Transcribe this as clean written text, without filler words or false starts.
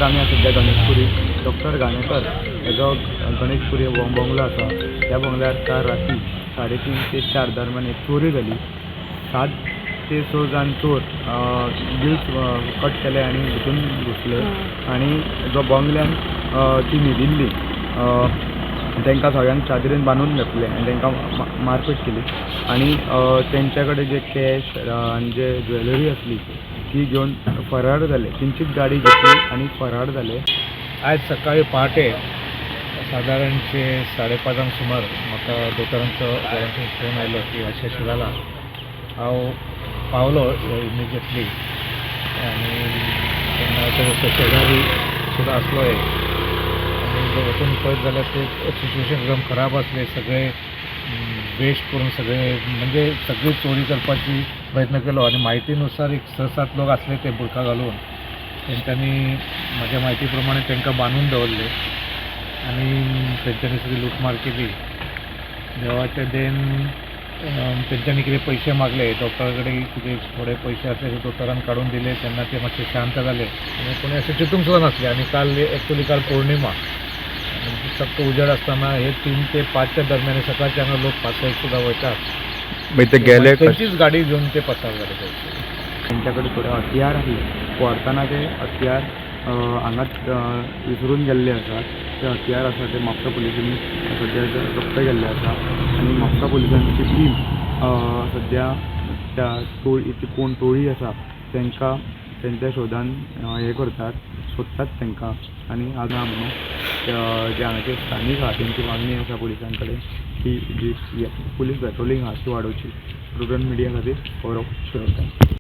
आमी सद्या गणेशपुरी डॉक्टर घाणेकर हेजो गणेशपुरी हो बंगलो आसा. ह्या बंगल्यार काल राती 3:30 ते 4 दरम्यान एक चोरी जाली. 7 ते 6 जाण चोर बिल्स कट केले आनी भितून घुसले आनी जो बंगल्यान ती न्हिदिल्ली तांकां सगळ्यांक चादरीन बांदून घेतले आनी तांकां मारपेट केली आनी तेंच्या कडेन जे कॅश आनी जे ज्वेलरी आसली ती घेवन फरार जाले. तेंचीच गाडी घेतली आनी फरार जाले. आयज सकाळी पहाटे सादारणशे 5:30 सुमार म्हाका दोतोरांचो घरांतून फोन आयलो की अशें अशें जालां. हांव पावलो इमिजिएटली आनी तेन्ना ते शेजारी सुद्दां आसलो एक. आनी वचून पळयत जाल्यार ते सिच्युएशन एकदम खराब आसलें. सगळे वेस्ट करून सगळे म्हणजे सगळी चोरी करपाची प्रयत्न केलो आनी म्हायतीनुसार एक 6-7 लोक आसले ते बुरखा घालून. तेंच्यांनी म्हज्या म्हायती प्रमाणे तांकां बांदून दवरले आनी तेंच्यांनी सगळी लुटमार केली. देवाचे then तेंच्यांनी कितें पयशे मागले डॉक्टरा कडेन, कितें थोडे पयशे आसले ते दोतोरान काडून दिले. तेन्ना ते मातशे शांत जाले आनी कोणी अशें चिंतूंक सुद्दां नासले. आनी काल एक्चुली काल पौर्णिमा आनी चक्क उजेड आसतना हे 3 ते 5च्या दरम्यान सकाळचे हांगा लोक पासयेक सुद्दां वयतात. मागीर ते गेले कशे? तेंचीच गाडी घेवन ते पसार जाले थंयसर. तेंच्या कडेन थोडे हत्यार आसले. व्हरतना ते हत्यार हांगाच विसरून गेल्ले आसात. ते हत्यार आसा ते म्हापसा पुलिसांनी सद्या जप्त केल्ले आसा आनी म्हापसा पुलिसांची टीम सद्या त्या टोळी ती कोण टोळी आसा तांकां तेंच्या शोधान हें करतात, सोदतात तांकां. आनी हांगा म्हणून जे हांगाचे स्थानीक आहा तेंची मागणी आसा पुलिसां कडेन की जी पुलीस पेट्रोलिंग आहा ती वाडोवची. प्रुडंट मिडिया खातीर गौरव शिरोडकर.